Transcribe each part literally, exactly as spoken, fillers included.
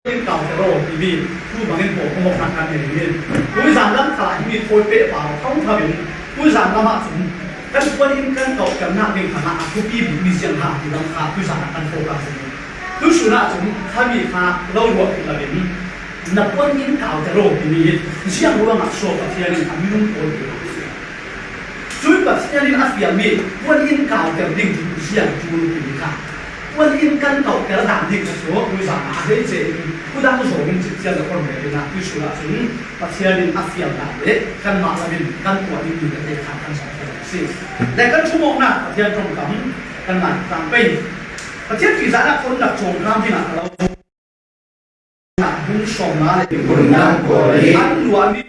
in kauhter aw timi tu bangin pawlkawkna kan nei hi. Tuizan lam khalah himi thawi pehpar aw thothoin tuizan lamah cun kan puan in kan kauhternak ding khalah a thupi bikmi ziang ha ti lam kha tuizan ah kan focus hi. Tuisun ah cun khami kha lo ruah ti loin na puan in kauhter aw timi hi. Ziang ruangah sual Pathian in a minung pawl hi. Cui Pathian in a fialmi puan in kauhter ding hi ziang cu timi kha puan in kan kauhter dan ding kha cu tuizan ah a hleice in khudang zawng in citcian le khon rel in ah tuisun ah cun Pathian in a fial dan le kanmah lam in kan tuah ding mi kan te kha kan zoh kho a si. Le kan thumawknak Pathian ṭongkam kan ngai tlang pei. Pathian ṭihzah ah Korin rak cawngkam dingah ka lo bung sawmnga le bung ngan pawl i an luahmi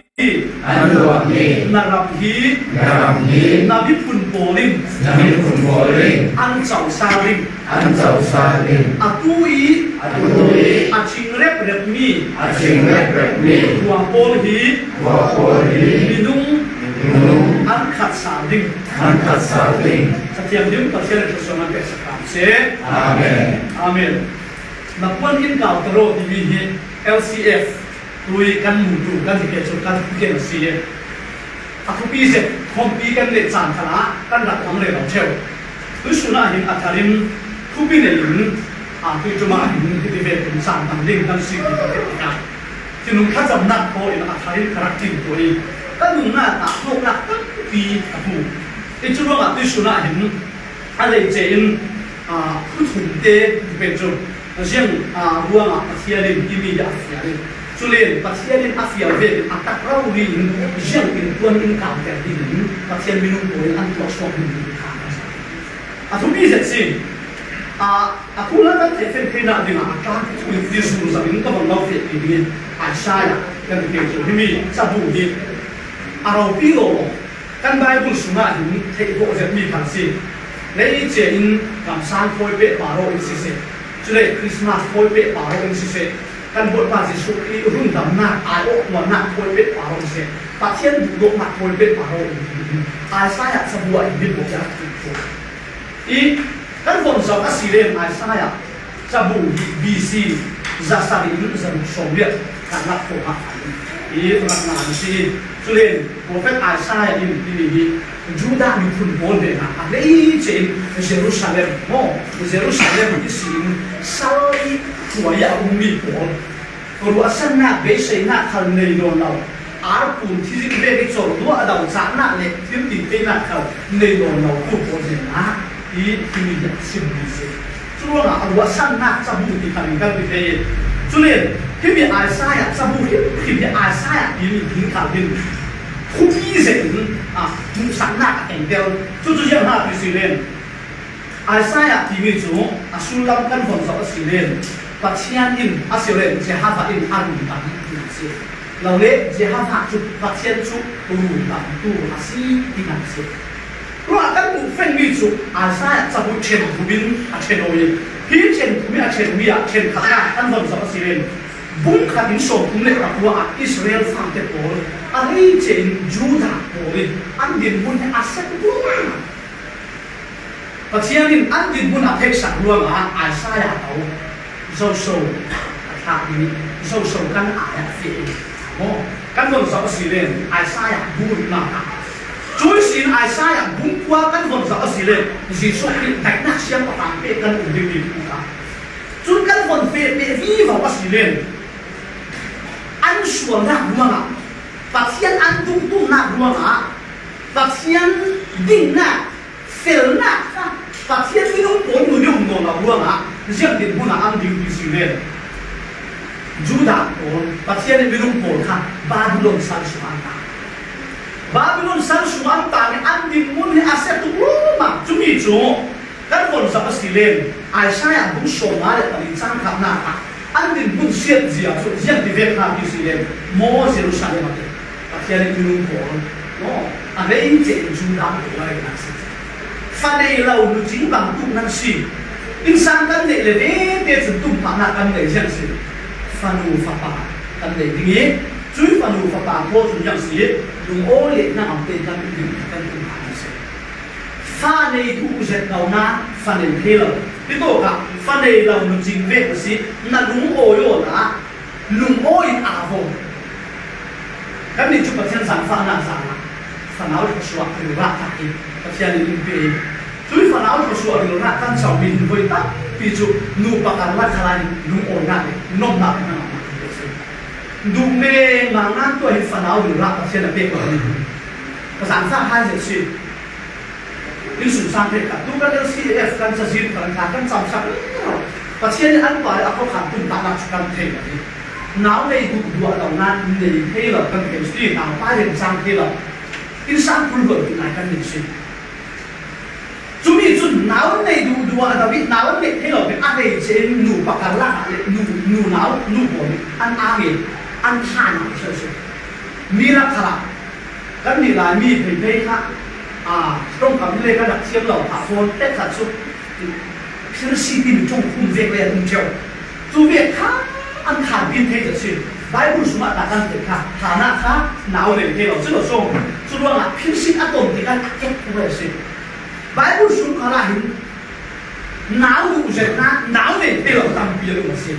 an luahmi na ram hi na ram hi na miphun pawl in na miphun pawl in an cohsal ding an cohsal ding. A tu i a tu i a cing reprepmi a cing reprepmi khua pawl hi khua pawl hi minung minung an khatsal ding an khatsal ding. Cathiam ding Pathian in thluasuah an pek sak hram seh. Amen. Amen. Na puan in kauhter aw timi hi L C F tui kan mutu kan ti ke cu kan ti ke a si. A thupi zet khawmpi kan neih caan khalah kan rak tang rero ṭheu. Tuisun ah hin a thar in thupi nei in a tuiṭum ah hin hiti ve tum caan tang ding kan si ti ka ti tikah thinlung thlacamnak thaw in a thar in ka rak timhtuah i ka nunnak ah hnawknak tampi ka hmu. Hi cu ruangah tuisun ah hin a hleice in, aa, thuthum te ti pei cu ziang, aa, ruangah Pathian in timi hi a fial i, culen Pathian in a fial vekin a tak rori in ziangtin puan in kauhter dingin Pathian minung pawl in an tuah suak ding ti kha a thupi zet si. Aa, a kul ah kan theihfiang theinak dingah a tlak thu in ti zungzal in ka van lo feh ti dingin Isaiah kan ti pei cu himi cabu hi a ropi lawlaw. Kan Bible sungah hin theih bawh zetmi kha si. Leice in kamsang thawi pehpar aw in siseh, cule Christmas thawi pehpar aw in siseh, kan Bawipa Jesuh Khrih rundamnak, aiawh tuahnak thawi pehpar aw in siseh, Pathian duhdawtnak thawi pehpar aw in ti in Isaiah cabu ah hin hi bawh a ti. I kan von zoh a si len Isaiah cabu hi B C zasarih in zaruk sawmriat kan lak khawngah khan i rak ngan a si. Culen profet Isaiah in timi hi Judah miphun pawl hnenah a hleice in Jerusalem maw, Jerusalem ihsin sal i hruai a ummi pawl ruahsannak beiseinak khal nei nawn lo, arpum thizik vek i cawrh duahdo cahnak le thil titeinak khal nei nawn lo tu pawl hnenah hi timi hi a simmi si. Curuangah a ruahsannak cabu ti khan kan ti thei. Culen himi Isaiah cabu hrimhrim hi Isaiah timi ding khal hin thupi zetin a hmuhsaknak a kengtel. Cucu ziang hna ti si len Isaiah timi cu a sullam kan von zoh a si len Pathian in a si len Jehovah in a rundam ti a si. Lo le Jehovah cu Pathian cu rundamtu a si ti a si. Ruah kan hmuh fengmi cu Isaiah cabu ṭhen thum in a ṭhen aw i hi ṭhen thum i a ṭhenmi ah ṭhenkhatnak kan von zoh a si len bung khat in sawmthum le pakua ah Israel fangte pawl a hleice in Judah pawl in an dinhmun hi a set duh. Pathian in an dinhmun a theihsak ruangah Isaiah to zoso a thlak ding i zoso kan ai ah feh i maw kan von zoh a si len Isaiah bu ruknak ah cu ihsin Isaiah bung kua kan von zoh a si len Jesuh Khrih daihnak siangpahrang pek kan um ding mi bu kha cun kan von feh peh vivo a si len an sualnak ruangah Pathian an dungtumnak ruangah Pathian dinnak felnak kha Pathian minung pawl nuihum nawn lo ruangah ziangtin hmun ah an ding ti si len Judah pawl Pathian minung pawl kha Babylon sal sung an ta. Babylon sal sung an ta nih an dinhmun hi a sia tuk lawmah cumi cu kan von zoh a si len Isaiah bung sawmnga le pali cang khatnak ah an dinhmun siat zia cu ziang ti vek hna ti si len maw Jerusalem a Pathian ih minung pawl maw a hleice in Judah pawl a rei hna si. Fa nei lo nucing bang tuk nan si. Innsang kan neih le vete cun tumhpahnak kan nei ziang si. Fanu fapa kan nei ding i cui fanu fapa pawl cun ziang si. Lungawi le hnangam te kan um ding kan tumhpah nan si. Fa nei duh zet lo nain fa nei thei lo. Hitawkah Pa nei lo nu cing vek a si, na lungawi aw la, lungawi in a vong. Kan nih cu Pathian zaangfahna zaang ah fanau thluasuah rilrah tak hi Pathian in in pe. Cui fanau thluasuah rilrah kan comi hin voi tampi cu nupa karlak khalah hin lungawinak le nomnak le hnangamnak kan pe si. Duh mengmang nan tuah hi fanau rilrah Pathian a pek lo ni. Ka zaangfah hai zet si. Innsungsang theih kha tu kan L C F kan cazin kan kha kan camsak. Pathian in an pa le a khuakhan tum tahnak cu kan thei lo hi. Nau nei duhduah lo nan nei thei lo kan thei si, nau pa remcang thei lo. Innsang phun luan ngai kan nei si. Cumi cun nau nei duhduah lo i nau nei thei lo hi a hei cin nupa karlak ah le nu, nu nau nu pawl hi an ang i an than a si. Mi rak khalah kan nih lai mi pheiphei kha, aa, ṭongkam hi le kan rak thiam lo kha fawn pek khat cu phirsi timi ṭong khum vek le an um ṭheu. Cu vek kha an khan pin thei zet si. Bible sungah ta kan theih kha, than ah kha nau nei thei lo si lo sawng. Cu ruangah phirsi a ton tikah a kek kho ve si. Bible sung khalah hin nau duh zet hna, nau nei thei lo tampi a um a si.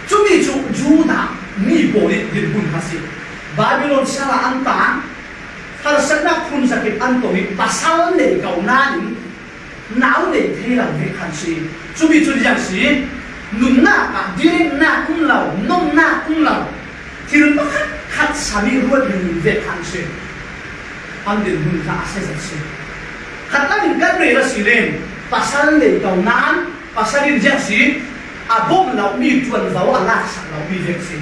Cumi cu Judah mi pawl i dinhmun kha si. Babilon sal ah an tang, harsatnak phun zat in an tong i pasal nei ko nain nau nei thei lo ve khan si. Cumi cu ziang si, nunnak ah diremnak um lo, nomnak um lo, thil pakhat khat sam i ruat ringring ve khan si. An dinhmun kha a si zet si. Khat lamin kan rel a si len, pasal nei ko nain, pasal in ziang si, a bawm lo mi ṭuanvo a laksak lo mi vek si.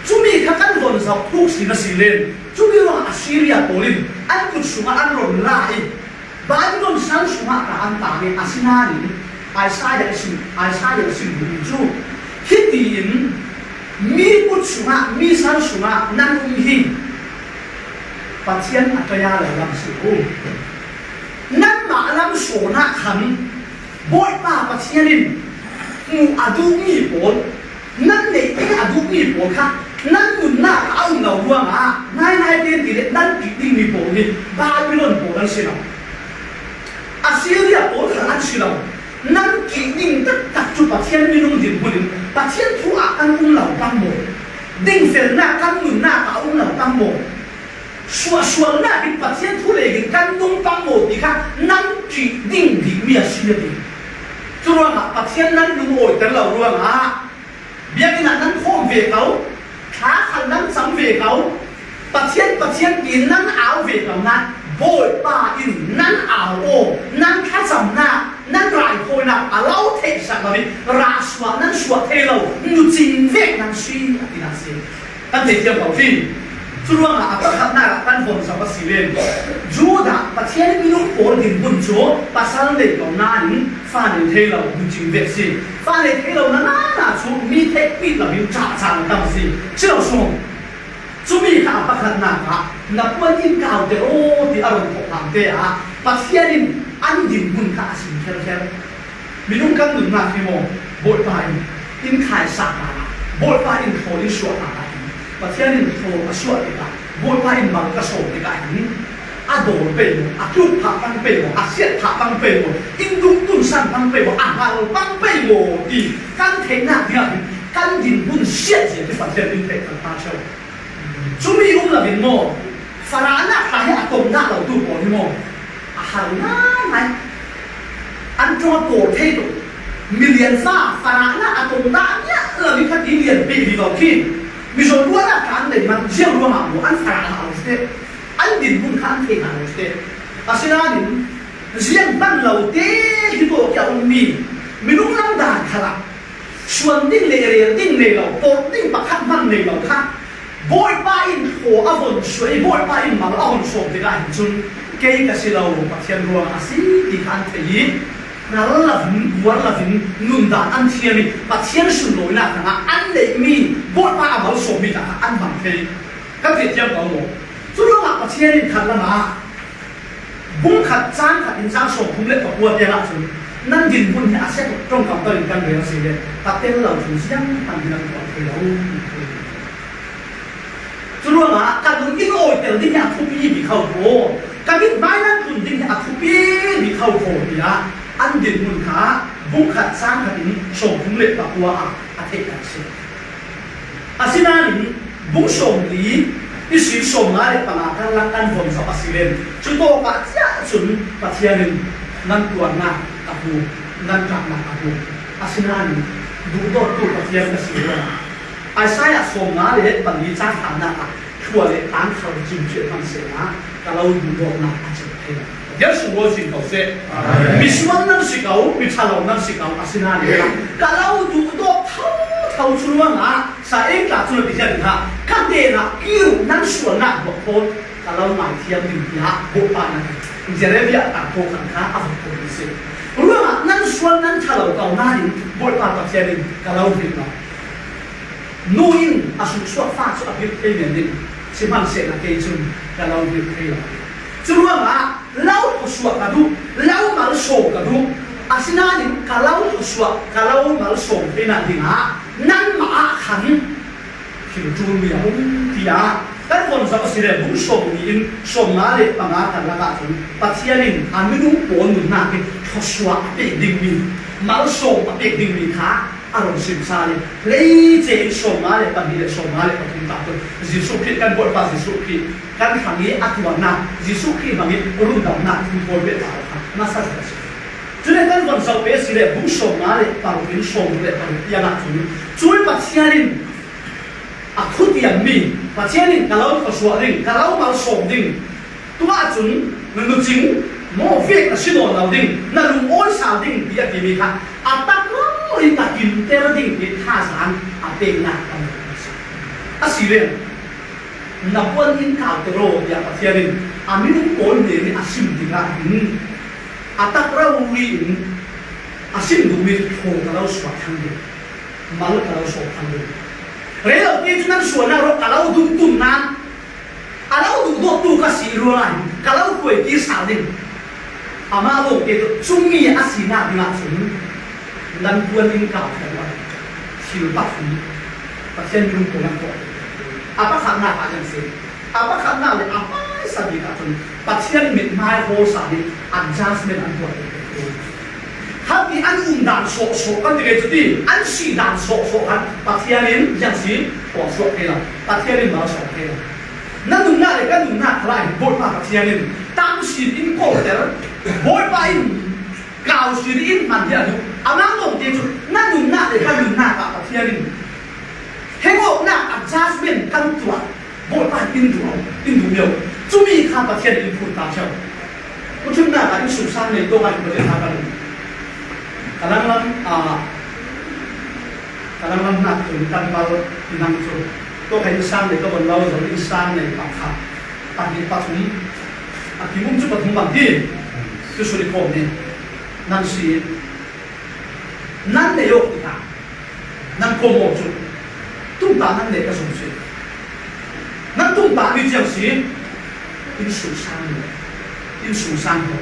Cumi kha kan von zoh thuk si na si len, cumi ruangah Assyria pawl in an kut sungah an ron la i, Babilon sal sungah ka an tang i a si nain Isaiah sim, Isaiah sim ding cu hitiin mi kut sungah, mi sal sungah nan um hi. Pathian a taya lo lam si u. Nanmah lam sawn ah khan Bawipa Pathian in hmuh a duhmi pawl, nan neih ding a duhmi pawl kha nan nunnak a um lo ruangah ngaingai tein ti le nan ṭih dingmi pawl hi Babilon pawl an si lo. Assyria pawl kha an si lo. Nan ṭih ding taktak cu Pathian minung dinhmun in Pathian thu ah kan um lo pang maw? Dingfelnak kan nunnak ah a um lo pang maw? Suahsualnak in Pathian thu lei in kan nung pang maw ti kha nan ṭih ding bikmi a si a ti. Curuangah Pathian nan lungawiter lo ruangah biakinn ah nan khawm ve ko, thla khal nan cam ve ko, Pathian, Pathian tiin nan au ve ko nain Bawipa in nan au aw, nan thlacamnak, nan raithawinak a lo theihsak lo i rah suah nan suah thei lo, nu cing vek nan si, a ti nan si. Kan theithiam lo hi. Curuangah a pakhatnak ah kan von zoh a si len, Judah Pathian minung pawl dinhmun cu pasal nei ko nain fa nei thei lo, nu cing vek si. Fa nei thei lo na nana cu mi theihpih lo in cahcah na tam a si. Si lo sung. Cumi kha a pakhatnak ah na puan in kau te aw ti a run khawh hlan te ah Pathian in an dinhmun kha a sim kherkher. Minung kan nunnak hi maw? Bawipa in in khaisak hna, Bawipa in thaw in suah hna hin, Pathian in thaw a suah tikah, Bawipa in mal ka sawm tikah hin, a dawl pei maw, a tluk phah pang pei maw, a siat phah pang pei maw, in dungtun san pang pei maw, a hal pang pei maw ti kan theihnak dingah hin kan dinhmun siat zia hi Pathian in theih kan ta cio. Cumi um lo in maw, farahnak hla hi a tom dah lo tu pawl hi maw, a har ngaingai. An ṭong a pawl thei tuk. Milian fa farahnak a tom dah ngiah lo in kha ti lian peh vivo khi Mizaw ruahnak kha an nei man ziang ruangah maw an farah hna lo si te, an dinhmun kha an thei hna lo si te. Asinain ziang hman lo te hi tawk i a ummi minung lam dan khalah suan ding le rel ding nei lo, pawt ding pakhat hman nei lo kha, Bawipa in thaw a von suah i, Bawipa in mal a von sawm tikah hin cun, kei ka si lo, Pathian ruang a si ti kha an thei i, ral lo in, buar lo in, nundan an thiam i, Pathian sunlawinak hrangah an neihmi, Bawipa a mal sawmmi kha an hmang thei. Kan theithiam ko maw? Curuangah Pathian in khat lam ah, bung khat, cang khat in cang sawmthum le pakua tiang ahcun nan dinhmun hi a si tuk, ṭongkam bal in kan rel a si le, ka tel lo cun ziang hmanh hi nan tuah thei lo. Curuangah ka nun in awi tel ding hi a thupi bik kho ko, ka mithmai nan tlun ding hi a thupi bik kho ko tiah an dinhmun kha Bung khat chang khat in sawmthum le pakua ah a theih kan si. Asinain bung sawmli, i sil sawmnga le panga kan lak kan von zau a si len, cutawkah ciah cun Pathian in nan tuarnak a hmu, nan ṭahnak a hmu. Asinain duhdawttu Pathian ka si ruangah Isaiah sawmnga le pali cang khatnak ah thlua le tang khal cimciat hmang sehna ka lo duhdawtnak a cem thei lo. Pathian sunglawi sin ko seh. Amen. Misual nan si ko, miṭhalo nan si ko, asinain ka lo duhdawt thotho cu ruangah sa eng tla cu na ti hian kha ka tenah kiu nan sualnak buak khawn ka lo ngaithiam ding tiah Bawipa na ti. Jeremiah ta kho khan kha a vok ko si. Ruangah nan sual nan ṭhalo ko nain Bawipa Pathian in ka lo hrilh lo. Nu in a sungsuak fa cu a hmir thei men ding, sihmanhsehlaw kei cun ka lo hmir thei lo. Curuangah lo khuasuah ka duh, lo malsawm ka duh, asinain ka lo khuasuah, ka lo malsawm theinak dingah nanmah ah khan thil ṭulmi a um, tiah kan von zoh a si le, bung sawmli in sawmnga le panga kan lakah cun Pathian in a minung pawl nunnak in thluasuah a pek dingmi, malsawm a pek dingmi kha a rung sim sal i, hleice in sawmnga le pahnih le sawmnga le pathum ta tu Jesuh Khrih kan Bawipa Jesuh Khrih kan hrang i a tuarnak, Jesuh Khrih hmang i rundamnak thu pawl pehpar kha hmasa zet a si. Cule kan von zoh peh si le bung sawmnga le paruk in sawmruk le paruk tiang ah cun cui Pathian in a khutiammi, Pathian in ka lo thluasuah ding, ka lo malsawm ding, tu ahcun na nucing maw vek na si nawn lo ding, na lungawi sal ding ti a timi kha a tak rori ka kimter ding ti thazang a peknak kan a si. A si le na puan in kau te raw tiah Pathian in a minung pawl hnen in a sim tikah hin a tak rori in a sim duhmi cu thaw ka lo suah thang ding, mal ka lo sawh thang ding. Rei lo te cu nan sualnak rawh ka lo dum tum nan, a lo duhdawttu ka si ruangah hin ka lo hruai kir sal ding. Amah lawngte cu cumi a sinak dingah cun nan puan in kau ṭhan uh a thil pathum Pathian minung pawl an tuah. A pakhatnak ah kan si. A pakhatnak le a hmaisa bik ah cun Pathian mithmai hawl sal i adjustment an tuah. Khampi an um dan sawhsawh kan ti ve cuti, an si dan sawhsawh khan Pathian in ziang si, tuah suak thei lo, Pathian in malsawm thei lo. Na nunnak le ka nunnak khalah hin Bawipa Pathian in tam sin in kawlter, Bawipa in kau sin in hman hi a duh. Amah lawngte cu na nunnak le ka nunnak ah Pathian in hengawknak adjustment kan tuah. Bawipa in duh, in duh lio. Cumi kha Pathian in phur ta cio. Khuathimnak ah in sungsang nei tawk ah in Pathian kha kan um. Ka langlam, aa, ka langlam hnak tun kan mal i nang cu. Tawk ah in sang nei ka von lo, zo in sang nei pakhat, pahnih, pathum a kim um cu pathum bang hi. Cu suli khawm ni. Nan si. Nan nei awk tikah nan kawm aw cu tumtah nan nei ka zong si. Nan tumtah mi ciang si. In sungsang lo, in sungsang lo.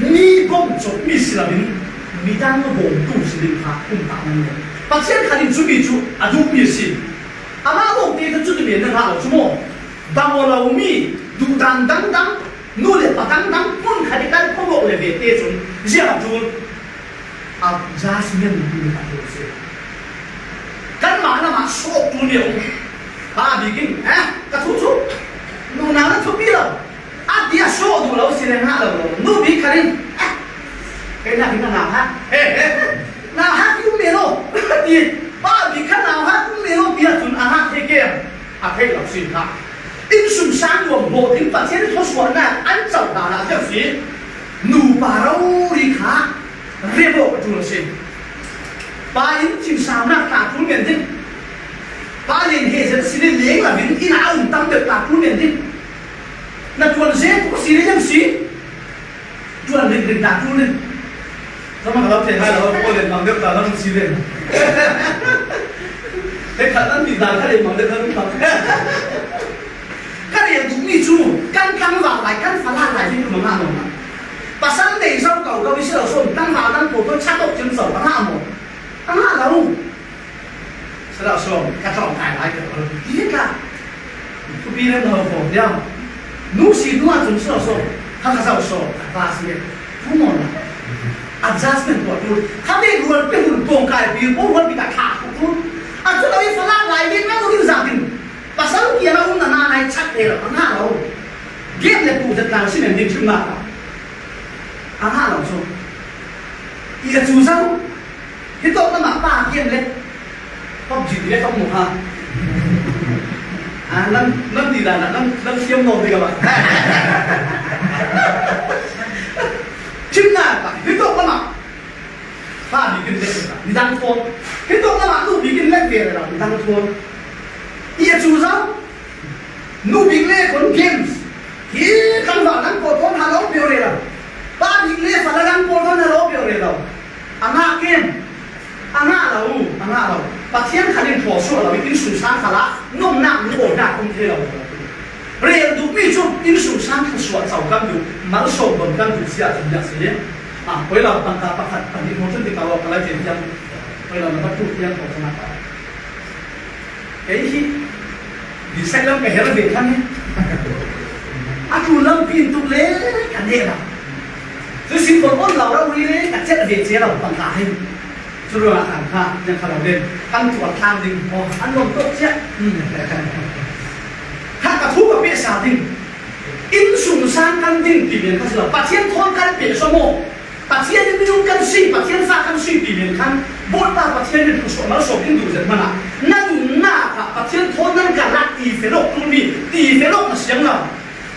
Mi bawm cawk mi si loin midang a bawmtu si ding kha tumtah nan nei. Pathian khat in cumi cu a duhmi a si. Amah lawngte cu cuti men nan ngah lo cu maw? Bang aw lo mi duhdan dangdang, nu le pa dangdang hmun khat i kan kawm awk le ve te cun ziah a ṭul. Adjustment hmun khat a si. Kanmah lamah sawh tu ni a um. Pa bik in, eh, ka thu cu nunau na thupi lo. A ti a sawh duh lo si le ngah lo lo. Nu bik khat in, eh, kei nak in na nau ha. He, he, nau ha ki um men aw. Ti, pa bik khat nau ha ki um men aw ti ahcun a ngah thei kem. A theih lo sin kha. In sungsang nuam hlawh ding Pathian thluasuahnak an coh hlan ah a si. Nupa rori kha remawk a ṭul a si. Pa in thinsaunak tla ṭul men ding. Pa len he zet a si le leng lo in inn ah a um tam deuh tla ṭul men ding. Na ṭuan zet a si le ziang si. Ṭuan ringring ta ṭul in. Zohmanh ka lo thei hai lo, ka len mang deuh ta nan si len. He khat nan ti dan ka len mang deuh nan um. Ka rel duhmi cu kan tlangval lai, kan fala lai hi tu ngah lo. Pasal nei zo ko ko i si lo sawn, tlangval nan ko ko chat awk cin zo a ngah maw? A ngah lo. Sara sawm, ka tlawng kai lai ka ral ti ka. Thupi rem lo ko dia. Nu si nu a cun sara sawm, ka ka zau sawm, ka ta si. Thu maw na. Adjustment tuah tu. Kha ve rual pe hun kong kai pi, kong rual pi ka tha tu. A tu lo i fala lai ve na lo ding zang ding. Pasal kiang a um na na nai chat ve lo, a ngah lo. Game le pu zat kan si men ding chim na ka. A ngah lo so. I a chu zau. Hi tok na ma pa game le. Pop ji le ka mu ha. A nan, nan ti la na, nan, nan siam no ti ka ba. Chim na ka, hi tok na ma. Pa bi kin le ka, ni dang thon. Hi tok na ma, tu bi kin le ve la, ni dang thon. I a chu zau. Nu bik le kon games. Hi kan va kan ko ton ha lo pio re la. Pa bik le fa la kan ko ton ha lo pio re la. A ngah kem. A ngah lo, a ngah lo. Pathian khat in thaw suah lo, in sung sang khat ah, nong nak, nong aw nak, kong thei lo. Rel duh mi cu in sung sang khat suah cau kan duh, mal so bang kan duh sia cun yak si. A, poi lo tangka pakhat, pahnih hmuh cun ti ka lo, ka lai chen tiang. Poi lo na batu tiang ko cun a ka. Kei hi, Bisai lam ka her ve khan hi. A tu lam pin tuk le ka ne la. Tu sin ko on lau rau ri le ka chet ve che lau pang ka hi. Cu ruangah khan kha, yang kha lo den. Kan tuar thlang ding. Oh, an lom tok cia. Hmm. Kha ka thu ka peh sa ding. Inn sung sang kan ding ti men kha si lo. Pathian thawn kan peh so maw? Pathian in minung kan si, Pathian fa kan si ti men khan, Bawipa Pathian in hmusuah malsawm in duh zet hmanah, na nunnak ah Pathian thawn nan ka lak ti felok tu mi, ti felok na siang lo.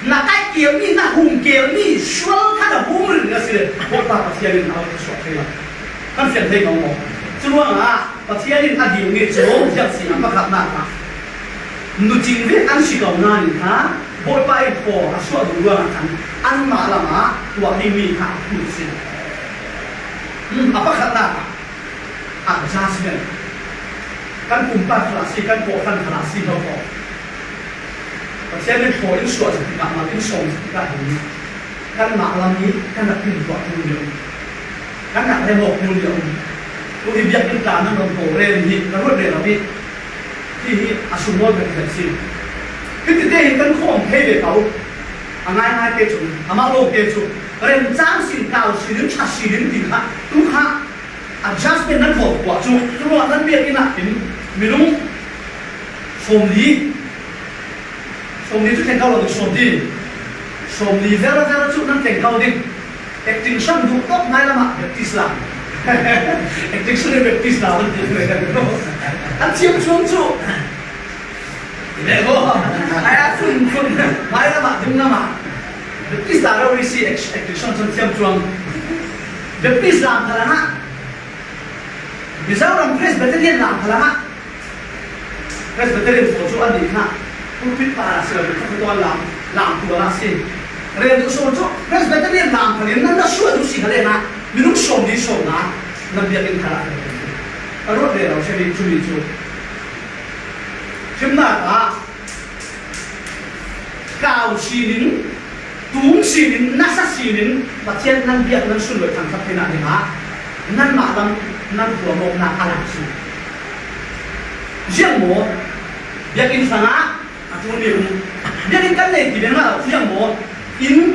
Na kaih keel mi, na hum keel mi, sual kha na hum rin a si le, Bawipa Pathian in a hmusuah thei lo. Kan fian thei ngawng maw? Curuangah Pathian in a dil nge cu ziang si a pakhatnak ah, nu cing vek an si ko nain kha, Bawipa in thaw a suah duh ruangah khan anmah lamah tuah dingmi kha a phut si. Hmm, a pakhatnak ah, adjustment. Kan pumpak khalah si, kan kawhhran khalah si lo ko. Pathian in thaw in suah zat tikah, mal in sawm zat tikah hin, kanmah lam hi kan rak pin tuah tu lio. Kan rak remawk tu lio. Tu hi biakinn tla nan ron ko rem hi ka ruat rem lo hi. Hi hi a sum nawl kan si. Hiti te hin kan khawm thei ve ko. A ngaingai te cu, amah lo te cu, remcang sin, kau sin, ṭha sin, ti kha, tu kha, adjustment nan hmuh tuah cu, curuangah nan biakinn ah hin minung sawmli, sawmli cu thleng kau lo ding, sawmli, sawmli vel vel cu nan thleng kau ding. Extinction duh tawk hmai lamah Baptist la. Extinction in Baptist la kan ti. An thiam chuang cu. Ai a fun fun hmai lamah, dum lamah. Baptist la rori si extinction chan thiam chuang. Baptist lam khalang ah, Mizoram Presbyterian lam khalang ah, Presbyterian pawl cu an nih hna. Pulpit pa a si lo, kha tuan lam, lam tuan a si. Rel duh sawn cu Presbyterian lam khalin nan na suah duh si kha le na, minung sawm ni sawm na, nan biakinn khalah a ruat rel lo si mi cu mi cu. Thimnak ah, kau sinin, tung sinin, nasa sinin, Pathian nan biak nan sunloih thangṭhat theinak dingah nanmah lam nan huam awknak a lang si. Ziang maw? Biakinn hrangah a ṭul mi um. Biakinn kan nei ti bengah ziang maw? Inn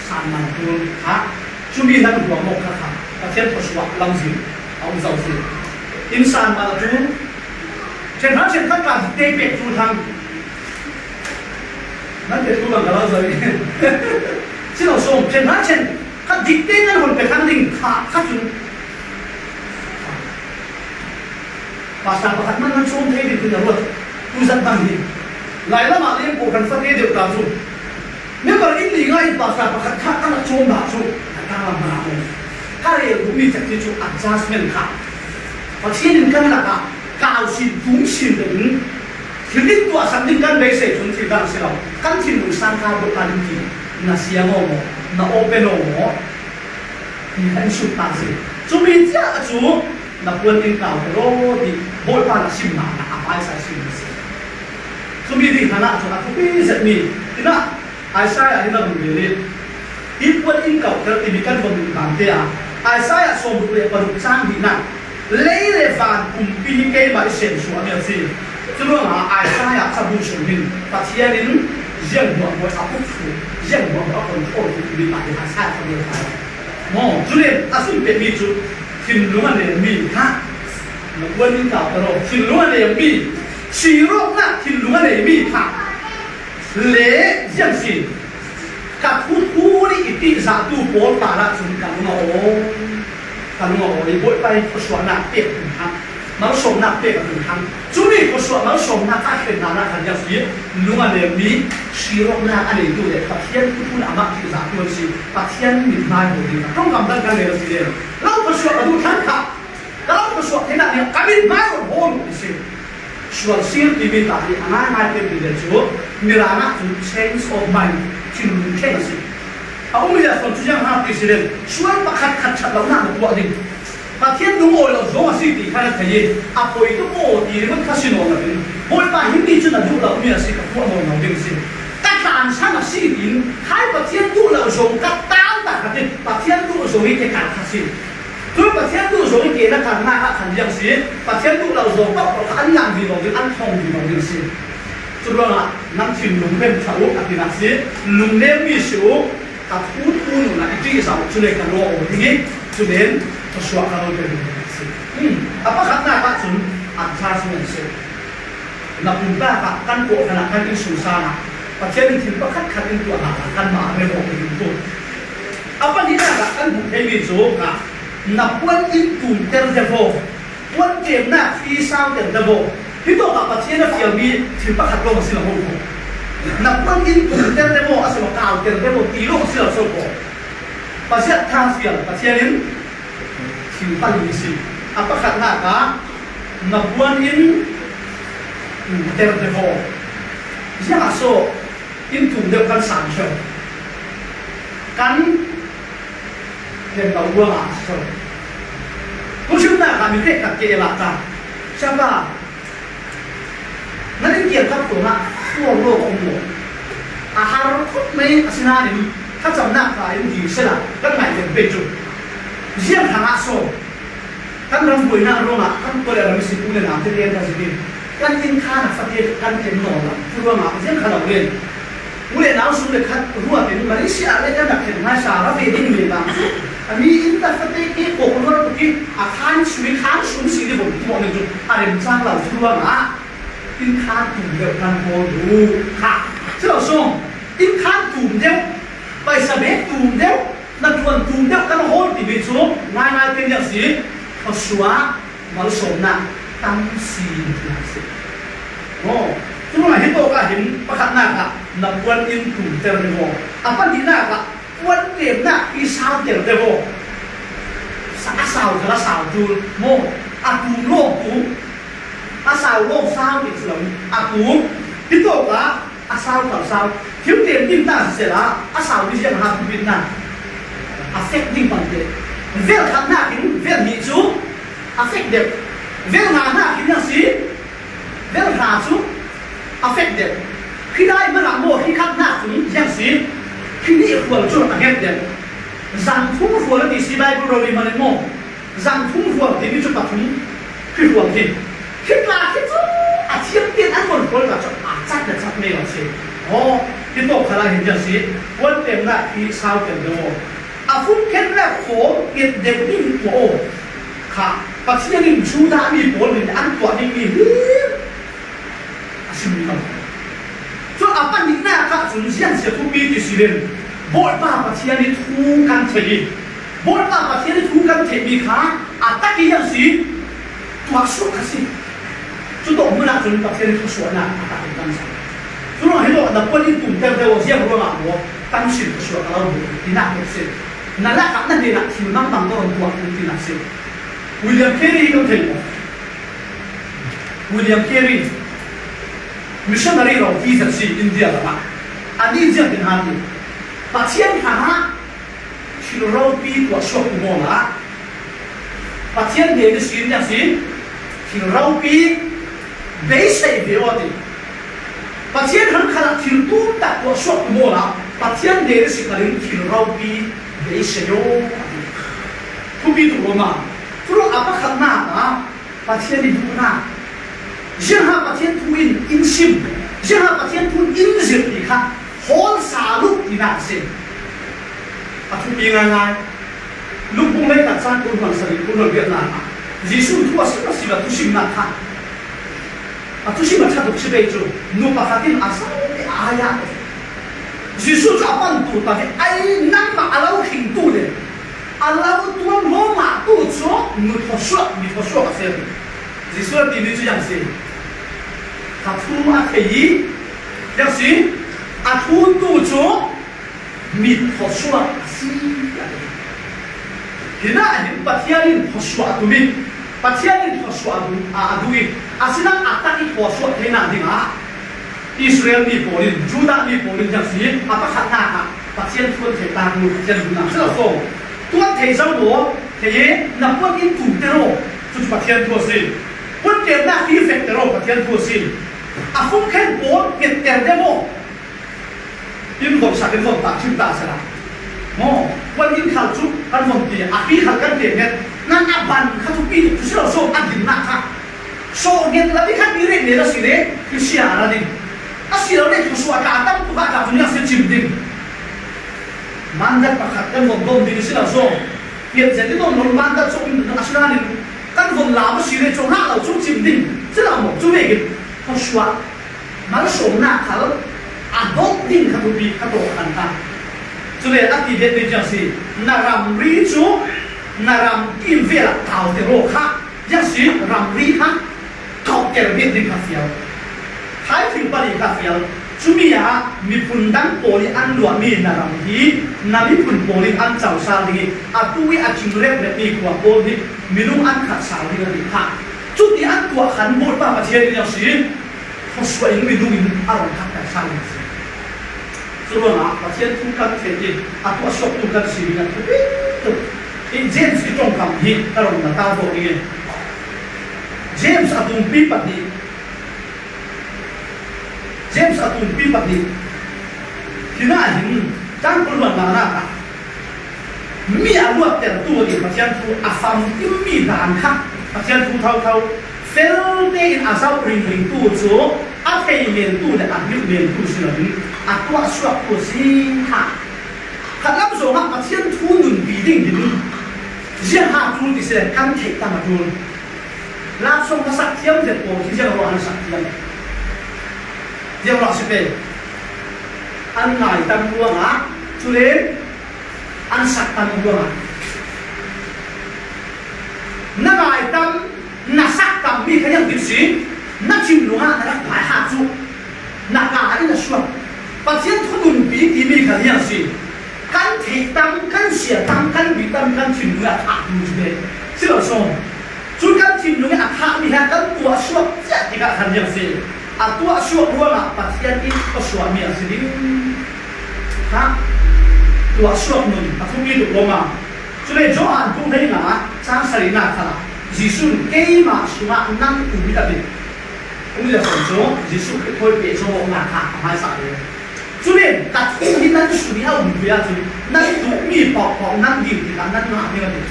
sanman ṭul kha, cumi nan huam awk kha kha Pathian thawsuah lamzin a um zo si. Inn sanman a ṭul, ṭhen hra ṭhen khat ka dikte pek ṭul thang. Nan pek ṭul bang ka lo zo i. Si lo sawm, ṭhen hra ṭhen khat dikte nan hun pek thang ding kha, kha cun. Pastor pakhat man nan sawm thei ding tu na ruat. Tu zat bang hi. Lai lamah leng ko kan fate deuh ta cu. Member in li ngai in pastor pakhat kha kan a cawm dah cu. A tang lam hna um. Ka rel duhmi cak ti cu adjustment kha. Pathian in kan lakah kau sin, tung sin deuh in thil in tuahsak ding kan beisei cun thil dang si lo. Kan thinlung sang kha deuh ta ding ti na siang aw maw? Na open aw maw? Ti kan sut ta si. Cumi cia cu na puan in kau ka raw ti Bawipa na simnak na a paisa sim na si. Cumi ding hlan ah cun a thupi zetmi tinah Isaiah hi na run ve le. Hi puan in kau kher timi kan von ding bang te ah Isaiah sawm ruk le paruk cang hi na. Lei le van pumpi hi keimah i sem suahmi a si. Curuangah Isaiah cabu sung hin Pathian in ziang hmuahhmuah a puk thu, ziang hmuahhmuah a control thu timi pah hi Isaiah cabu a Maw, cu nen a sim pehmi cu thinlung a nemmi kha, na kuan in kau ta law, thinlung a nemmi, sirawknak thinlung a neimi kha le ziang si. Ka thuthu nih i ṭihzahtu pawl parah cun ka lung a aw, ka lung a aw i Bawipa i khuasuahnak pek hna. Malsawmnak pek a hung thang. Cumi khuasuah malsawmnak a thlen hna khan ziang si, lung a nemmi, sirawknak a neitu le Pathian khuthun amah ṭihzahtu an si. Pathian mithmai hmuh ding a ṭongkam dang kan nei lo si le, lo khuasuah ka duh thlang kha, ka lo khuasuah theinak nih ka mithmai hmuh hawl uh a si. Sual sir timi ta hi a ngaingai pek ding le cu, Mirang ah cun change of mind, thinlung thleng a si. A um i a sual cu ziang hna ti si le, sual pakhat khat ṭhat lonak na tuah ding. Pathian lungawi lo zong a si ti kha na thei i, a poi tuk aw ti ringawt kha si nawn loin, Bawipa, himi cu na duh lomi a si, ka tuah nawn lo ding a si. Ka tlansan a si tiin, khai Pathian duh lo zong ka tang ta kha ti, Pathian duh zong i ke kal kha si. Cun Pathian duh zong i ke na kalnak ah khan ziang si, Pathian duh lo zong paoh paoh kha an lang vivo ding, an thawng vivo ding a si. Curuangah nan thinlung rem ṭha uh a tinak si, lungnemmi si uh. Ka thuthu nunah i ṭihzah uh cu le ka lua aw ding i, cu nen ka suah ka lo pe ding a si. Hmm. A pakhatnak ah cun an ṭha si men si. Na pumpak ah kan kawhhran ah kan innsungsang ah Pathian in thil pakhat khat in tuah hna ah kanmah a rem awk ding tu. A pahnihnak ah kan hmuh theimi cu ka na puan in tumter deuh aw. Puan ṭemnak hi sau ter deuh aw. Hitawk ah Pathian a fialmi thil pakhat lawng a si lo ko. Na puan in tum ter deuh aw, a si lo kau ter deuh aw ti lawng a si lo so ko. Pasian tha fial Pathian in thil pali a si. A pakhatnak ah na puan in tum ter deuh aw. Ziangah so in tum deuh kan sang cio. Kan len lo ruangah a si. Tuchimnak ah mi hrekkhat ke i lak ta. Siapa, nan in kiangkap kong ah sual lo a um lo. A har khop mai a si nain thlacamnak ka in ding sela kan ngai len pei cu. Ziang hrangah so. Kan ram buainak ruangah kan khual ram si u le nau te rian kan si ding. Kan inn khan a fate kan ken nawn lo. Cu ruangah ziang kha lo len. U le nau sung le khat ruat in Malaysia le kan rak khen hmaisa ra ve ding le bang cu. A mi inn a fate ke kawk ruat tuk i a khan sui khan sung si ding bawm ti mawh ning cu a remcang lo. Cu ruangah inn khan tum deuh kan hawl duh kha. Cu lo sung inn khan tum deuh, paisa bek tum deuh, na ṭuan tum deuh kan hawl timi cu ngaingai te nih a si. Khuasuah malsawmnak tam si tinak si. Aw, curuangah hitawk ah hin pakhatnak ah na puan in tumter deuh aw. A pahnihnak ah puan ṭemnak hi sauter deuh aw. Sa-, a sau kha a sau ṭul maw? A tum lawng tum. A sau lawng sau ti si lo. A tum. Hitawk ah a sau kha sau. Thil ṭem ding ta sisela a sau mi ziang a hna thupitnak a fek ding pang te. Vel khatnak in vel hnih cu a fek deuh. Vel nganak in a si. Vel hra cu a fek deuh. Khi dai malah maw khi khatnak cun ziang si. Khi nih khual cu a nget deuh. Zang thum khual a ti si Bible rori man in maw. Zang thum hrual timi cu pathum khi hrual hi. Khi tla khi cu a thiam tein an von hrual ka cu a cat le cat mei lo si. Aw, hi tawk khalah hin ziang si. Puan ṭemnak hi sau ter deuh aw. A fun khennak khawm nget deuh ding tuah aw. Kha Pathian in Judah mi pawl nih an tuah dingmi hi. A sim lo. Cun a pahnihnak ah cun ziang si a thupi ti si len, Bawipa Pathian i thu kan theih i, Bawipa Pathian i thu kan theihmi kha a tak i a si, tuah suak a si. Cu tawk hmun ah cun Pathian i thusuahnak a tak in kan sa. Curuangah hi tawh na puan in tumter deuh aw, ziang ruangah maw kan sin thusuah ka lo hmuh tinak a si. Na lakah na hnenah thil mangmang dawh an tuah tinak a si. William Carey hi kan theih maw? William Carey, missionary ropi zet si India lam ah. Anih ziang tin han ti. Pathian hrangah thil ropi tuah suak tu maw la. Pathian hnen ihsin ziang si thil ropi beisei ve aw ti. Pathian hrang khalah thil tum tak tuah suak tu maw la. Pathian hnen ihsin khalin thil ropi beisei aw a ti. Thupi tuk lo ma. Curuangah a pakhatnak ah Pathian i duhnak, ziangha Pathian thu in in sim, ziangha Pathian thu in in zirh ti kha hawl sa luh tinak a si. A thupi ngaingai. Luke bung hleikhat chang kul hluan sarih kul hluan riatna ah Jesuh thu a sim a sim a thusimna kha, a thusim a ṭha tuk si pei chu, nu pakhat in a sau te a ai a, Jesuh chu a pan tu ta hi ai, nangmah a lo hringtu le a lo tuam hlawm a tu chu nu thawsuak, mi thawsuak a si a ti. Jesuh a timi chu yang si, ka thu a thei i, yang si, a thu tu chu mi thawsuak a si, a ti. Hinah hin Pathian in thawsuah a tum i, Pathian in thawsuah a tum, a, a duh i, a sinah a tak i thawsuah theihna dingah Israel mi pawl in, Judah mi pawl in ziang si, a pakhatna ah Pathian thu an thei tak lo, Pathian duhna si lo so. Tu an thei zo maw? Thei e, na puan in tum te ro, chu chu Pathian thu a si. Puan ṭemna khi fek te ro, Pathian thu a si. A fung khen pawl nget ter te maw? In von sak, in von tak, thim ta sela. Maw, puan in khal chu kan von ti, a khi khal kan ti nget. Nan a ban kha thupi chu si lo so, a dinna kha. So nget la mi khat mi rek ne la si le, ki sia la ding. A si lo le, thu suah ta, tam tu ka ta tu ni a si chim ding. Mandat pakhat kan von dom ding si lo so. Pian zen ni dom lo mandat so, a si la ni. Kan von la ma si le, chu ha lo chu chim ding. Si lo maw, chu ve ki. Thu suah. Malsawmna khal a dawk ding kha thupi kha tawh khan kha. Chule a ti det ding ciang si, na ramri chu, na ram kimvel ah tau te ro kha. Ciang si, ramri kha tawh ter bit ding kha fial. Thai thil pali kha fial. Chumi ah miphun dang pawl i an luah mi na ram hi, na miphun pawl in an chau sal ding i, a tu i a ching rep rep mi khua pawl hi minung an khat sal ding a ti kha. Chuti an tuah khan Bawipa Pathian in a si. Thawsuah in minung in a rong khat kan sang in si. Churuangah Pathian thu kan thei in a tuahsuaktu kan si ding a thupi tuk. I James i ṭawngkam hi ka rong na ta bawk ding in. James a tumpi pahnih. James a tumpi pahnih. Hinah hin, tangkul man na na ta. Mi a luattertu a ti Pathian thu a famkim mi dan kha Pathian thu thotho. Fel tein a zauh ringringtu cu a thei meltu le a hngilh meltu si loin a tuahsuaktu a si kha. Khatlam zongah Pathian thu nunpi ding hin ziang ha ṭul ti si le kan theih tam a ṭul. Lak song ka sak thiam zet pawl khi ziang ruah an sak thiam. Ziang ruah si pei. An ngai tam ruangah, cule an sak tam ruangah. Na ngai tam, na sak tam mi kha yang dik si, na thinlung ah na rak ngai ha cu. Na ka in a suak. Pathian thu nunpi timi kha liang si. Kan theih tam, kan sia tam, kan bi tam, kan thinlung a thah tu si ve. Si lo sawm. Cu kan thinlung a thah mi kha kan tuah suak ciah tikah khan liang si. A tuah suak ruangah Pathian in a suak mi a si ding. Ha? Tuah suak nun a thupi tuk lawmah. Cule Johan bung hleinga cang sarihnak khalah Jesuh in keimah sungah nang um i a ti. Kum zia sawn cu Jesuh Khrih thawi peh zawh awknak kha a hmaisa ve. Cule ka thu hi nan sung i a um ve ahcun nan duhmi paohpaoh nan dil tikah nan ngah ding a ti.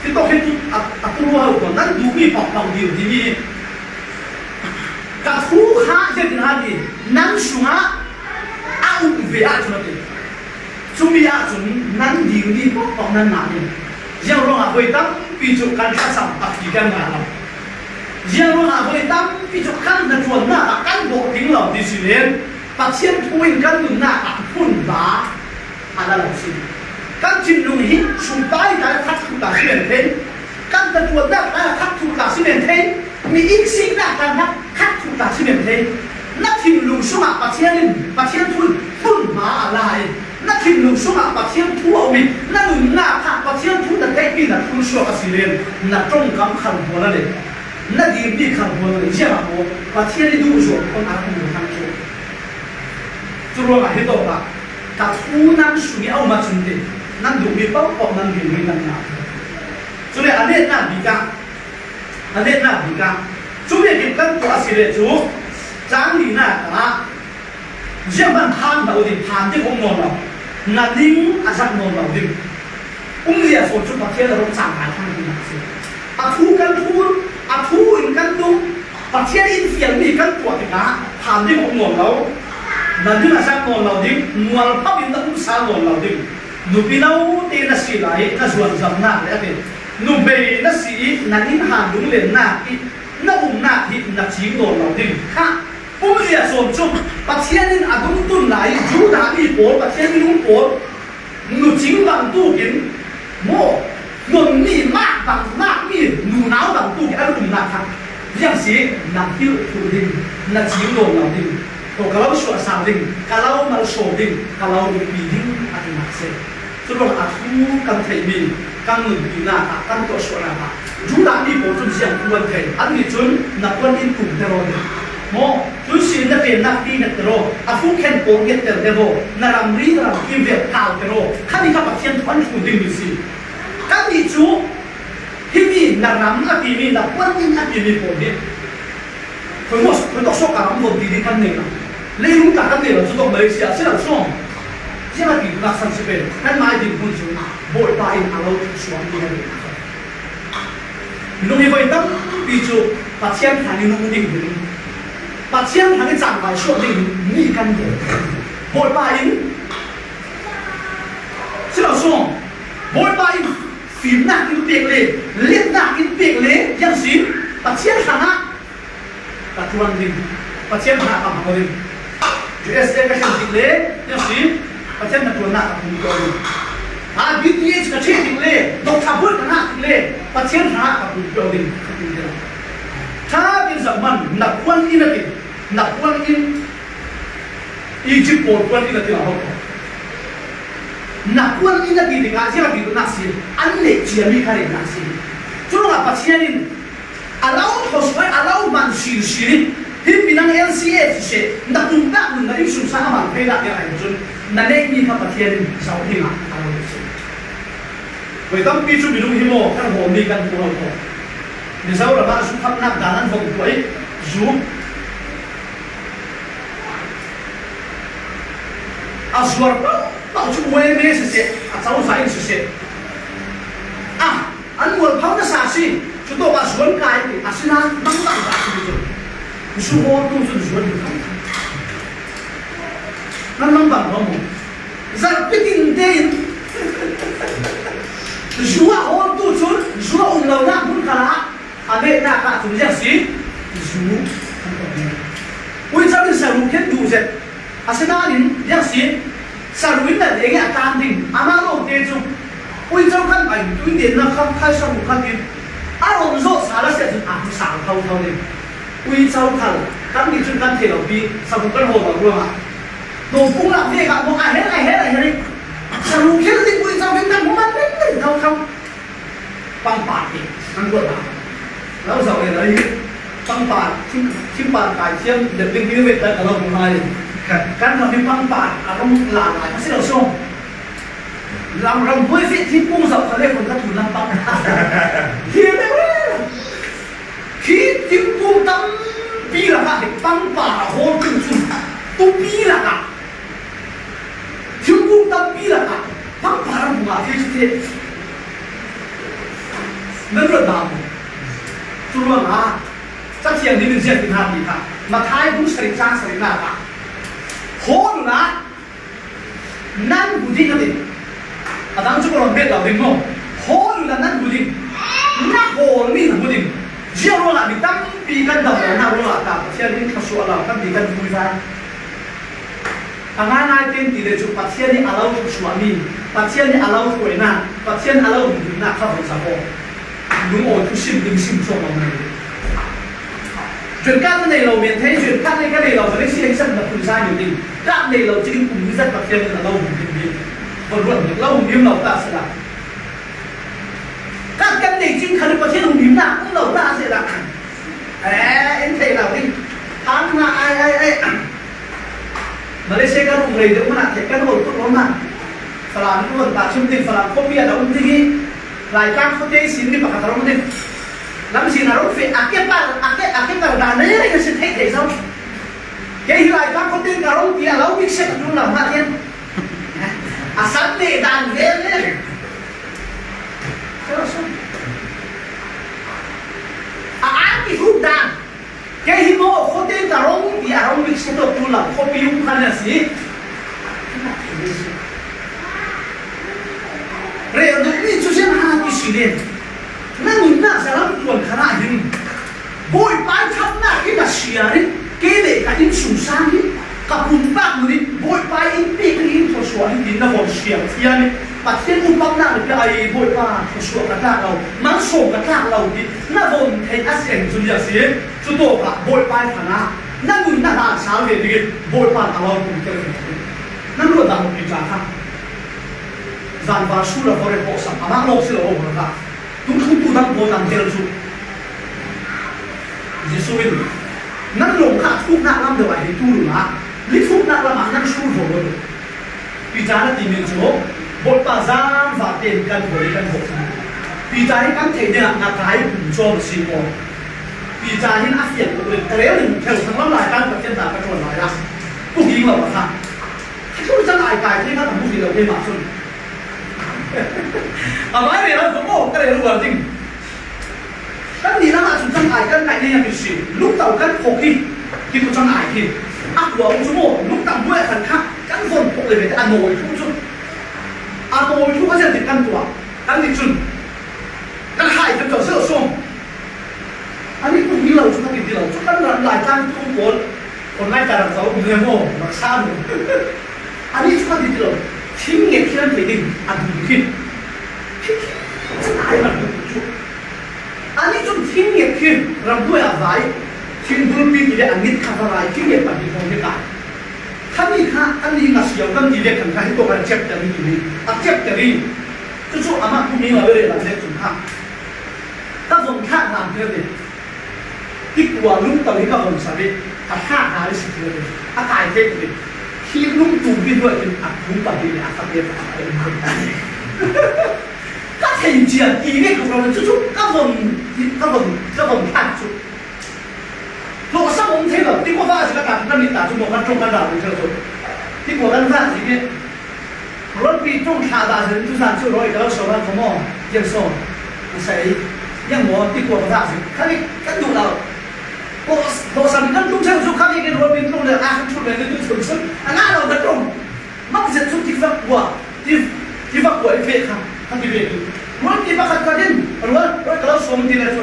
Hitawk hi tu, a, a tu ruah ko nan duhmi paohpaoh dil ding i ka thu kha ziatin hal i nan sungah a um ve ahcun a ti. Cumi ahcun nan dil ding paohpaoh nan ngah ding. Ziang ruangah voi tampi cu kan thlacam a pi kan ngah lo. Ziang ruangah voi tampi cu kan hnaṭuannak ah kan bawh ding lo ti si len Pathian thu in kan nunnak ah hmun ba a la lo si. Kan thinlung hi sumpai ta khat khuh ta si men thei. Kan hnaṭuannak ta khat khuh ta si men thei. Mi iksiknak ta khat khuh ta si men thei. Na thinlung sungah Pathian in, Pathian thu in hmun ba a la i, na thinlung sungah Pathian thu a um i, na nunnak kha Pathian thu na theihmi na thunsuak a si len, na ṭongkam khalbual a le, na dirmi khalbual a le, ziangah maw Pathian i duh zuam khawh a hung duh hang cu. Cu ruangah hi tawkah ka thu nan sung i a um ahcun ti, nan duhmi paohpaoh nan dirmi nan ngah. Cule a netnak bik ah, a netnak bik ah, cu vekin kan tuah a si le cu, cang linak ah, ziahman phan hna u ding, phan ding um nawn lo, na ning a zak nawn lo ding. Umzia sawn cu Pathian a rak cang lai thang ding a si. A thu kan thu, a thu in kan duh, Pathian in fialmi kan tuah tikah phan ding um nawn lo, na ning a zak nawn lo ding, mualpho in na um sal nawn lo ding. Nupi naute na si lai na zuanzamnak le a ti, numei na si i na inn han lunglennak i na umnak hi na cing nawn lo ding kha um liah sawn cu Pathian in a dungtun lai i Judah mi pawl, Pathian minung pawl nucing bangtuk in maw, nunmi mah bang, mah mi nunau bangtuk in an umnak kha ziang si na hilh thluh ding, na cing nawn lo ding. Ko ka lo suahsal ding, ka lo malsawm ding, ka lo umpi ding a ti nak si. Curuangah a thu kan theihmi, kan nunpinak ah, kan tuahsuahnak ah Judah mi pawl cun ziang thu an thei. Annih cun na puan in tum te raw ding. Maw, cun si na tennak ti nget te raw, a fukhen pawl nget te raw, na ramri na ramkim vel kau te raw. Khan i kha Pathian thu an tum dingmi si. Kannih cu himi na ram a timi, na puan in a timi pawl hi Khuaimawh, khuaitawk suak ka ram dawt dih ding kan nei lo. Leilung tla kan nei lo, cutawk Malaysia a si lo sawm. Ziangahtile tunak san si pen, kan mai ding hun cu Bawipa in a lo suak ding a ding. Minung hi voi tampi cu Pathian hlan in hung ding ding. Pathian hlan in cangvai suak ding mi kan ding. Bawipa in si lo sawm. Bawipa in fimnak in pek le, letnak in pek le, ziang si Pathian hrangah ka ṭuan ding, Pathian hna ka hmang ding. U S A ka hlen tik le, ziang si Pathian hna ṭuannak ka hmang ding. A, B T H ka ṭheh tik le, Doctor Buai ka ngah tik le, Pathian hna ka hmang ding. Ṭha tein zoh hmanh, na puan in a ti, na puan in Egypt pawl puan in a ti lo. Na puan in a ti tikah ziang a ti nak si, an neih ciami kha rih nak si. Curuangah Pathian in a lo thawsuai, a lo hman sirsir i, himi nang L C A siseh, na pumpak nun na innsungsang a hman thei dah tiah a cun na neihmi kha Pathian in zoh dingah a lo si. Voi tampi cu minung hi maw kan hawlmi kan hmuh lo ko. Mizoram ah zu khamhnak dan an vong tuah i zu a zuar paohpaoh cu uaime siseh, a cozah in siseh. Ah, an mualpho nasa si, cutawk ah zuan kai ti, asinain mangbang dah si cu. Zu hawltu cun zuan hi khan. Nan mangbang hawm mu. Zarh bitin tein zu a hawltu cun zu a um lonak hmun khalah a mehnak ah cun ziang si zu an tong. Uico in saru khen duh zet. Asinain ziang si saru in na deng i a tlan ding. Amah lawngte cu uico khan ai tuite na kha khai saru khan in a rawn zawh sal a si ahcun a hmu sal thotho ding. Uico khal kan nih cun kan thei lo pi sabu kan hawl lo ruangah. Nawmpung lak vek ah maw a her, a her, a her i saru khel ding uico khin kan hmu man ringring thotho. Pangpar hi kan ruat hna. Lo zoh le lo hi pangpar, thim, thimpar kai thiam deuh ding hi ve ta ka lo hmu lai. Kan ram hi pangpar a rung la lai a si lo sawm. Lam ram buai feh thingkung zoh kha le kun ka tun lampang. Hi le khi thingkung tampi lakah hi pangpar a hawl tu cun tupi lakah thingkung tampi lakah pangpar a hmu ah khi cu khi nan ruat hna mu. Cu ruangah Cathiang nih min ziah ti hna ti kha Matthai bung sarih cang sarihnak ah hawl u la, nan hmu ding a ti. A dang cu ka rawn bet lo ding maw? Hawl u la nan hmu ding. Na hawlmi na hmu ding. Ziah ruangah mi tampi kan damlo hna ruangah ta Pathian in thluasuah lo kan ti kan hmu lai. A ngaingai tein ti le cu Pathian nih a lo thluasuahmi, Pathian nih a lo hruainak, Pathian a lo humhimnak kha hong zak aw. Lungawi thusim ding sim cuang lo mai. Cuan ka nei lo men thei, cuan ka nei ka nei lo Malaysia hi sak na phun sa ni ding. Ka nei lo cing kum hi zat Pathian in a lo hum ding ding. Ko ruat ding lo hum ding lo ta sala. Ka kan nei cing khan Pathian hum ding na um lo ta sala. Eh, in thei lo ding. Hang na ai ai ai. Malaysia ka rung rei deuh mana thei kan hol tu lo na. Falam ruan ta chim ding Falam ko pia da um ding hi. Laitlang khuate sin mi pakhat a rong ding. Lamzin a rong feh, a ke pal, a ke, a ke pal dan reng reng a si theih theih zo. Kei hi Laitlang khuate ka rong ti a lo bik sek tu lam hna hian. A san leh dan vel le. A an ti huk dan. Kei hi maw, khuate ka rong ti a rong bik sek tu lam khuapi um khan a si. Nen, na nunnak zalam tuan khanah hin Bawipa i thamnak hi ka sian in, kei le ka innsungsang hi ka pumpak nun in Bawipa in pek ning in thawsuah hi tin na von siang thiam in, Pathian umpamnak na pia ai Bawipa thawsuah ka tlak lo, malsawm ka tlak lo ti na von theih a si ahih cun ziah si. Cutawkah Bawipa i khanah na nun na hlan sal ve dingin Bawipa in a lo pumter ve. Nan luat dah maw Piter kha? Zanval sul a foreh hawhsam amah lawng si lo aw hawh kha. Tung thumtu dang pawl dang tel cu Jesuh in nan lawng kha thuknak lam deuh ah hei tul uhla, ni thuknak lamah nan sul hawh lo. Piter na timi cu Bawipa zangva tein kan hawi kan hawh. Piter hi kan theih dingah ngakai pum cawm a si maw? Piter hin a fiang tuk le ka rel in theu thanglam lai kan Pathian ta ka ṭuan lai ah tuk ding lo a kha. Cu cang ai kai thei kha ka hmu hrih lo keimah cun. A vai rel an aw ka rel uar ding. Kan nih lamah cun cang ai kan kaih ni a si. Lungto kan phawk hi. Hi cu cang ai hi. A kua um cu maw lungtang buai a khan kha kan von phawk le ve a nawi thu cu. A nawi thu a zian kan tuah. Kan nih cun kan hai kan tuah seuh sawm. Ani tuk ding lo cu ka ti ti lo cu kan ram lai tlang tuk pawl. Kon lai ta ram zo um le maw maksa lu. Ani cu ka ti ti lo. Thing nge khi an pe ding a dum khi. Khi khi cun ai ram tuk cu. Ani cun thing nge khi ram duai a vai. Thing bulpi ti le a ngit kha va lai thing nge pahnih hong hi kai. Khami kha kan ning a siau kan ti le kan kha hi tawk a chapter ni ti ni. A chapter ni. Cucu amah kum ning a ve le lam le cun kha. Ka von thlak hlan phel ve. Tikua lungto hi ka von sa ve. Ka thlak hna i si phel ve. A kai thei ve. Khi lungtum pi hnuai khin a tum pahnih le a fak ve. Ka thei cia ti ve ka von cu cu ka von ka von ka von thlak cu. Hlawhsam um thei lo. Tikua va a si ka ta kan ni ta cu maw kan ṭong kan ra ve cu. Tikua kan va ti ve. Rualpi ṭong thlah dah zin tu zan cu rawi ka lo so ral kho maw? Tiang so. A sei. Yang maw ti kua ka dah zin. Kha ni kan duh lo. Ko, ko san kan tum chang cu kha ni kan rualpi ṭong le a kan thut le tu chang sun. A ngah lo ka ṭong. Mak zet cu ti vak kua. Ti, ti vak kua i feh kha. Kha ti ve tu. Rualpi pakhat ka din. Rual, rual ka lo so ti le cu.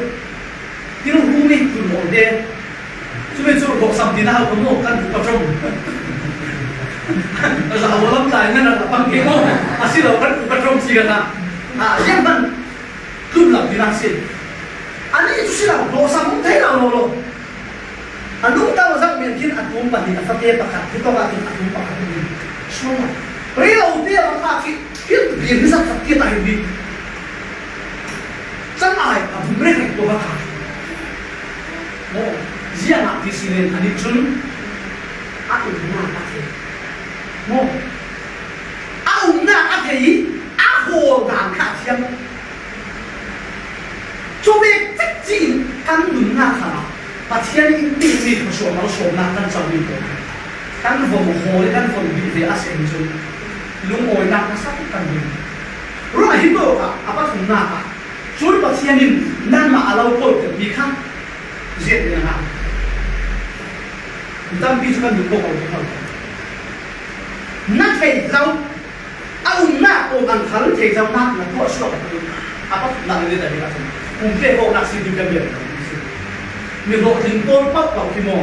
Thil hum i tun awk te. Cumi cu hlawhsam ti na hau ka maw kan tuk ka ṭong. A za aw lam tlai nan a pang ke maw? A si lo kan tuk ka ṭong si ka hna. A ziang hman tlun lo ti na si. Ani cu si lo hlawhsam um thei lo lo lo. A lungtang a zak men khin a tum pahnih a fate pakhat hi tawk ah khin a tum pakhat um in. Sual lo. Rei lo te a va phak khi. Khin bia hi zat tak kit a hin bik. Cang ai a bum rek rek tua va kha. Maw, ziangah ti si len a nih cun a umnak a thei. Maw, a umnak a thei i a hawl dan kha a thiam. Cu vek cekci in kan nunnak kha Pathian in timi khuasuah malsawmnak kan comi pawl kan von hawl i kan von bih ve a si ahcun lungawinak nasa tuk kan duh. Ruah hi tawk ah a pathumnak ah cun Pathian in nanmah a lo kolhtermi kha ziah ve a ngah. Tampi cu kan duh ko ko ko. Na theih lo, a umnak pawng an khal thei zohnak na tuah suak a ṭul. A pathumnak in dahbik ahcun pumpe kawknak si ding kan bia si. Mi hlawhtling pawl paohpaoh khi maw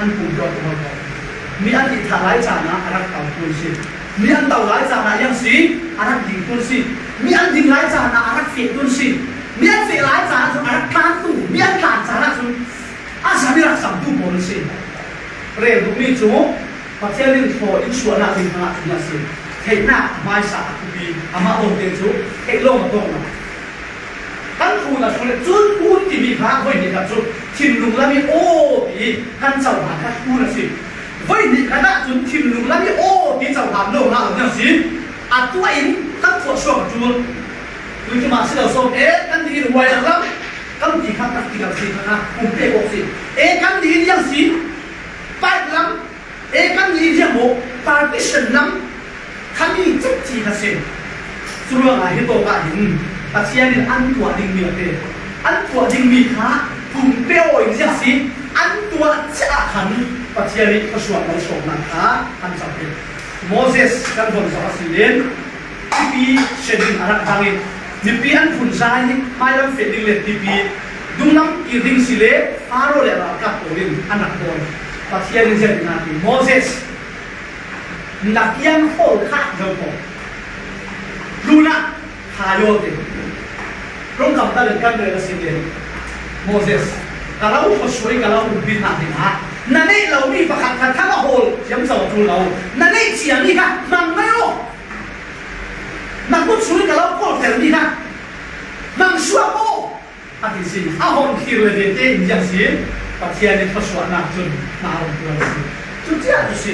an pumtuah ko maw? Mi an itthah lai caan ah a rak tau tun si. Mi an to lai caan ah yang si a rak ding tun si. Mi an ding lai caan ah a rak feh tun si. Mi an feh lai caan ah cun a rak tlan tu. Mi an tlan caan ah cun a zam i rak zamtu pawl an si. Rel duhmi cu Pathian in thaw in suahnak ding hnga cun a si. Theihnak a hmaisa a thupi, amah dongte cu theih lawng a tong lo. Kan phun a thu le cun phun timi kha voi hnih khat cu thinlung lam i aw ti kan cohlan kha phun a si. Voi hnih khat ah cun thinlung lam i aw ti cohlan lawng hna lo a si. A tuah in kan tuah suak a ṭul. Tui tuma si lo sawm e kan dih in uai lam kan ti kha practical si kha pumpe kawk si. E kan dih in yang si pipe lam E kan ni riang maw, partition lam khami cekci kha si. Curuangah hi tawk ah hin Pathian in an tuah dingmi a pe. An tuah dingmi kha pumpe aw in ziah si. An tuah ciah khan Pathian in khuasuah malsawmnak kha an cam hi. Moses kan von zoh a si len, Tipi Shedin a rak dang in Mipi an phun zai hi, mailam feh ding le mipi dunglam kir ding si le, Faro le ralkap pawl in an rak bawl. Pathian in ziakin a ti, Moses, na kiang hawl kha zo ko. Luna, kha yo te. Rong kam ta le kan le si le. Moses, ka lau ko suai ka lau bi na ding ha. Na nei lo mi pakhat khat kha ka hawl, siam zo tu lo. Na nei cia mi kha, mang mai o. Na kut sui ka lo kawl tel mi kha, mang suak aw, a ti si. A hon khir le ve te in ziak si, Pathian in thawsuahnak cun hna a hon tuan si. Cu cia tu si.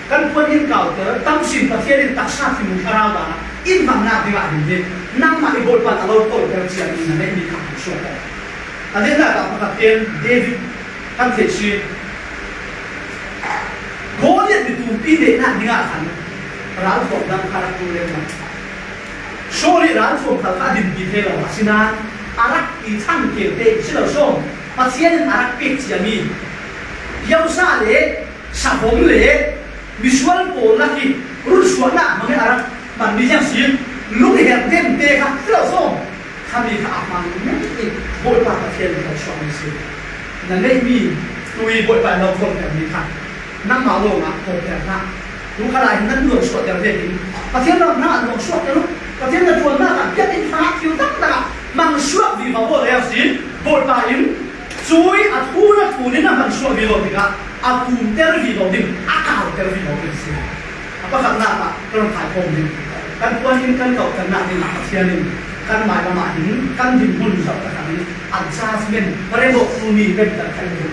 Kan puan in kau tel, tam sin Pathian in taksa thinlung thlarau dah in hmangnak dingah hin hi, nangmah i Bawipa a lo kawl tel cia mi na neih mi kha mang suak aw. A liannak ah pakhat tein David kan theih si. Goliath mi tumpi nehnak dingah khan ralthuam dang kha rak tul lengmang. Saul i ralthuam khal kha a dinpi thei lo, asinain a rak i thang keu te si lo sawm. Pathian in a rak pek ciami hiosa le savong le misual pawl lak i runsuahnak hmang i a rak hmanmi ziang si. Lungherh nemte kha si lo sawm. Khami kha a hmang ngai i Bawipa Pathian in kan suahmi si. Na neihmi tui Bawipa in lo kawltermi kha nangmah lawngah kawlter hna. Tu khalah hin nan luang suahter vekin Pathian ram hna luang suahter uh. Pathian na ṭuannak ah biakinn hrangah thil dangdang ah hmang suak vivo aw leng si. Bawipa in cui a thu na thu nih na hmang suak vivo tikah a tumter vivo ding, a kauter vivo ding si. A pakhatnak ah kan khai khawm ding. Kan puan in kan kauhternak dingah Pathian in kan mailam ah hin kan dinhmun zoh taktak in adjustment, remawhtu mi kan kan kan duh.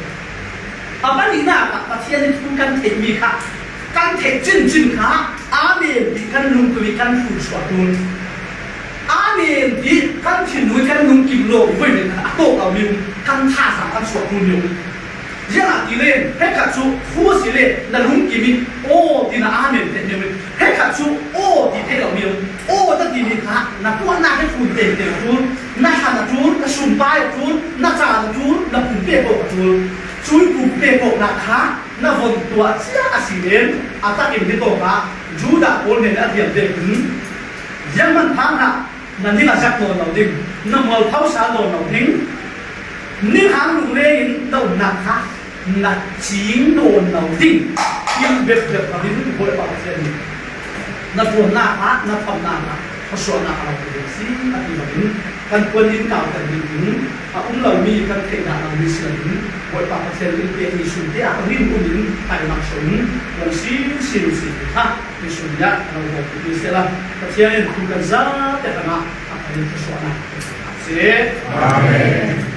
A pahnihnak ah Pathian in thu kan theihmi kha kan theih cincin kha amen ti kan lungtui kan hlun suah tul. Amen ti kan thinlung kan lungkim lo i voimen kha a tawk lo mi um, kan thazaang kan suah tul mi um. Ziangahtile, hrekkhat cu, khuasi le na lungkim in, aw, tina amen te hmeu in, hrekkhat cu, aw, ti thei lo mi, aw, ta timi kha, na tuahnak he phun tengteng a ṭul, na hlan a ṭul, na sumpai a ṭul, na caan a ṭul, na pumpek awk a ṭul. Cui pumpek awknak kha, na von tuah cia a si len, a takin ni tawk ah, Judah pawl hnen a riam vekin, zianghman phak hna, na ning a zak nawn lo ding, na mualpho sa nawn lo ding, ni hang lung lengin na umnak kha na cing nawn lo ding, thil bepbep a ding Bawipa Pathian nih na ṭuannak ah, na thamnak ah, a suahnak a lo si a ti bangin kan puan in kau kan ding in a um lomi kan theihnak lomi si loin Bawipa Pathian in pekmi sun te ah ka min um in kai mak so in kan si si si kha. Nisun ah a lo bawmtu sehla Pathian in thu kan zate hrangah a kan in thluachuahnak kan si. Amen.